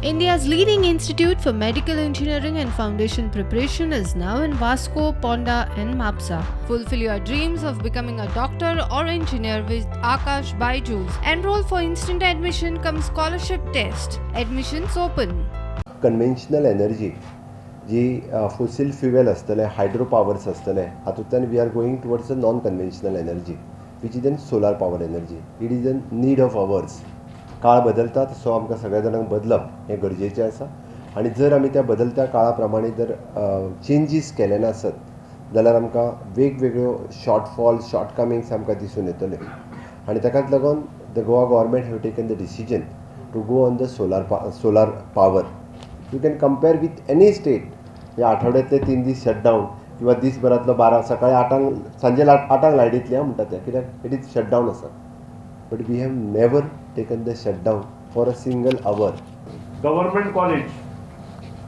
India's leading institute for medical engineering and foundation preparation is now in Vasco, Ponda, and Mapsa. Fulfill your dreams of becoming a doctor or engineer with Akash Byju's. Enroll for instant admission cum scholarship test. Admissions open. Conventional energy ji fossil fuel आसतलें, hydro powers आसतले, हातूंतल्यान we are going towards a non conventional energy, which is an solar power energy. It is a need of hours. काळ बदलता तसो आमकां सगळ्या जाणांक बदलप हें गरजेचें आसा आनी जर आमी त्या बदलत्या काळा प्रमाणे जर चेंजीस केले नासत जाल्यार आमकां वेगवेगळ्यो शॉर्टफॉल, शॉर्टकमिंग्स आमकां दिसून येतल्यो आनी ताकाच लागून the Goa government have taken the decision to go on the solar power. You can compare with any state. ह्या आठवड्यातले 3 दीस शटडावन किंवा दीसभरातलो 12, सकाळी 8ांक, सांजे 8ांक लायट येतली आं म्हणटा ते, कित्याक it is shutdown आसा, but we have never taken the shutdown for a single hour. Government college,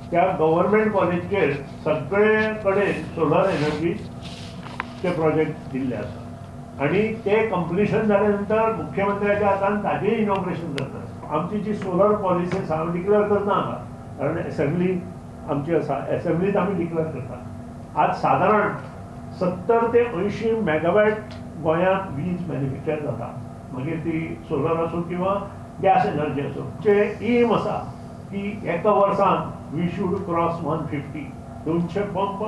त्या गव्हर्मेंट कॉलेजीचेर सगळे कडेन सोलर एनर्जीचे प्रोजेक्ट दिल्ले आसा आनी ते कंप्लिशन जाल्या नंतर मुख्यमंत्र्याच्या हातान ताजें इनॉग्रेशन करतात. आमची जी सोलर पॉलिसी आसा, हांव डिक्लेअर करना हांगा, कारण एसेंब्ली आमची आसा, एसेंब्लीत आमी डिक्लेअर करता. आज सादारण 70 ते 80 मेगावॅट गोंयांत वीज मॅन्युफॅक्चर जाता, मागीर ती सोलर आसूं किंवा गॅस एनर्जी आसूं. जे एम आसा की एका वर्सान we should cross 150, 200 pump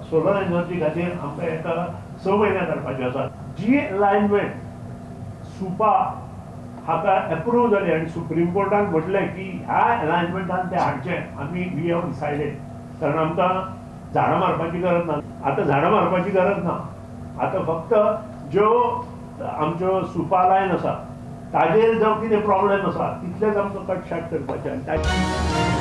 solar energy खातीर आमकां एका 6 म्हयन्याक हाडपाचे आसा. जी अलायनमेंट सुपा हाका एप्रूव जाली आनी सुप्रीम कोर्टान म्हटलें की ह्या अलायनमेंटान ते हाडचें, आमी we have decided, कारण आमकां झाडां मारपाची गरज ना आतां. झाडां मारपाची गरज ना आतां. फक्त ज्यो आमच्यो सुपा लायन आसा ताजेर जो कितें प्रॉब्लेम आसा तितलेच आमकां कट शार्ट करपाचे आनी ताचे